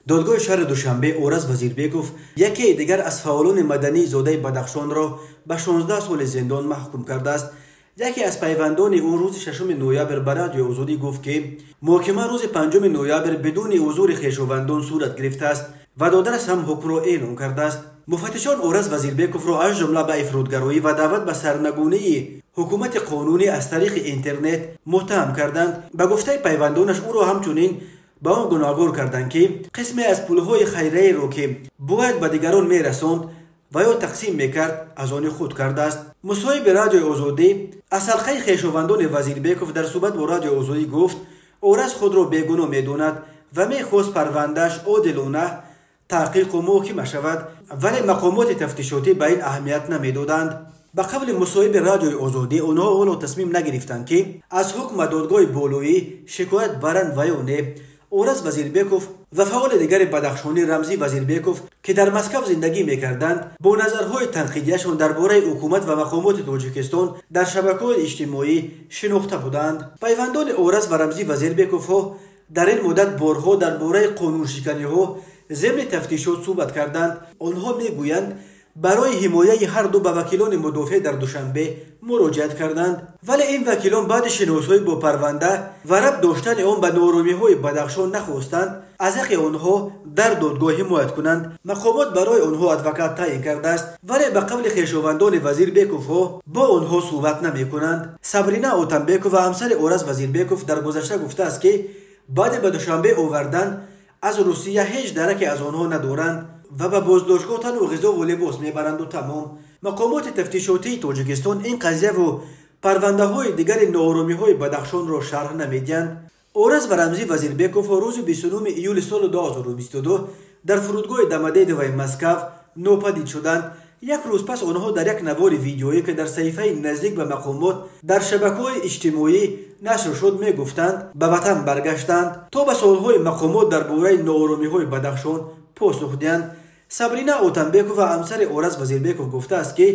Додгоҳи шаҳри Душанбе Ораз Вазирбеков, яке дигар аз фаъолони мадании зодаи Бадахшонро ба 16 соли зиндон маҳкум кардааст. Яке аз пайвандони ӯ рӯзи 6 ноябр ба Радиои Озодӣ гуфт, ки муҳокима рӯзи 5 ноябр бидуни ҳузури хешовандон сурат гирифтааст ва додараш ҳам ҳукмро эълон кардааст. Муфаттишон Ораз Вазирбековро аз ҷумла ба ифротгароӣ ва даъват ба сарнагунии ҳукумати қонунӣ аз тариқи интернет муттаҳам карданд. Ба гуфтаи пайвандонаш, ӯро ҳамчунин ба он гуноҳгор карданд, ки қисме аз пулҳои хайрияеро, ки бояд ба дигарон мерасонд ва ё тақсим мекард, аз они худ кардааст. Мусоҳиби Радиои Озодӣ аз ҳалқаи хешовандони Вазирбеков дар суҳбат бо Радиои Озодӣ гуфт, Ораз худро бегуноҳ медонад ва мехост парвандааш одилона таҳқиқу муҳокима шавад, вале мақомоти тафтишотӣ ба ин аҳамият намедоданд. Ба қавли мусоҳиби Радиои Озодӣ, онҳо ҳоло тасмим нагирифтанд, ки аз ҳукм ба додгоҳи болоӣ шикоят баранд ва ё не. Ораз Вазирбеков ва фаъоли дигари бадахшонӣ Рамзӣ Вазирбеков, ки дар Москав зиндагӣ мекарданд, бо назарҳои танқидияшон дар бораи ҳукумат ва мақомоти Тоҷикистон дар шабакаҳои иҷтимоӣ шинохта буданд. Пайвандони Ораз ва Рамзӣ Вазирбековҳо дар ин муддат борҳо дар бораи қонуншиканиҳо зимни тафтишот суҳбат карданд. Онҳо мегӯянд, барои ҳимояи ҳар ду ба вакилони мудофеъ дар Душанбе муроҷиат карданд, вале ин вакилон баъди шиносоӣ бо парванда ва рабт доштани он ба нооромиҳои Бадахшон нахостанд аз ҳаққи онҳо дар додгоҳ ҳимоят кунанд. Мақомот барои онҳо адвокат таъин кардааст, вале ба қавли хешовандони Вазирбековҳо бо онҳо суҳбат намекунанд. Сабрина Отамбекова, ҳамсари Ораз Вазирбеков, дар гузашта гуфтааст, ки баъде ба Душанбе овардан аз Русия ҳеҷ дараке аз онҳо надоранд ва ба боздоштгоҳ танҳо ғизову либос мебаранду тамом. Мақомоти тафтишотии Тоҷикистон ин қазияву парвандаҳои дигари нооромиҳои Бадахшонро шарҳ намедиҳанд. Ораз ва Рамзӣ Вазирбеков рӯзи 29 июли соли 2022 дар фурудгоҳи Домодедовои Москав нопадид шуданд. Як рӯз пас онҳо дар як навори видеоӣ, ки дар саҳифаи наздик ба мақомот дар шабакаҳои иҷтимоӣ нашр шуд, мегуфтанд ба ватан баргаштанд, то ба суолҳои мақомот дар бораи нооромиҳои Бадахшон посух диҳанд. Сабрина Отамбекова, ҳамсари Ораз Вазирбеков, гуфтааст, ки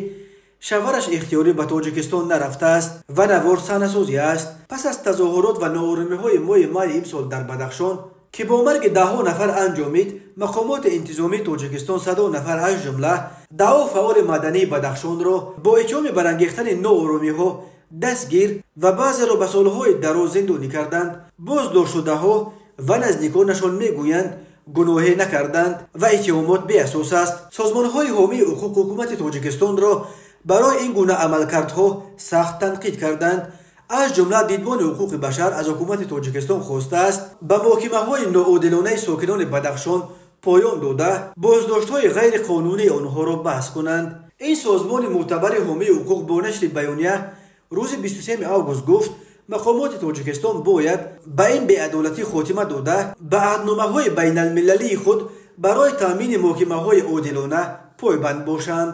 шавҳараш ихтиёрӣ ба Тоҷикистон нарафтааст ва навор саҳнасозӣ аст. Пас аз тазоҳурот ва нооромиҳои моҳи майи имсол дар Бадахшон, ки бо марги даҳҳо нафар анҷомид, мақомоти интизомии Тоҷикистон садо нафар, аз ҷумла даҳҳо фаъоли мадании Бадахшонро бо иттиҳоми барангехтани нооромиҳо дастгир ва баъзеро ба солҳои дароз зиндонӣ карданд. Боздоштшудаҳо ва наздиконашон мегӯянд, гуноҳе накарданд ва иттиҳомот беасос аст. Созмонҳои ҳомии ҳуқуқ ҳукумати Тоҷикистонро барои ин гуна амалкардҳо сахт танқид карданд. Аз ҷумла Дидбони ҳуқуқи башар аз ҳукумати Тоҷикистон хостааст ба муҳокимаҳои ноодилонаи сокинони Бадахшон поён дода, боздоштҳои ғайриқонунии онҳоро баҳс кунанд. Ин созмони мӯътабари ҳомии ҳуқуқ бо нашри баёния рӯзи 23 август гуфт, мақомоти Тоҷикистон бояд ба ин беадолатӣ хотима дода, ба аҳдномаҳои байналмилалии худ барои таъмини муҳокимаҳои одилона пойбанд бошанд.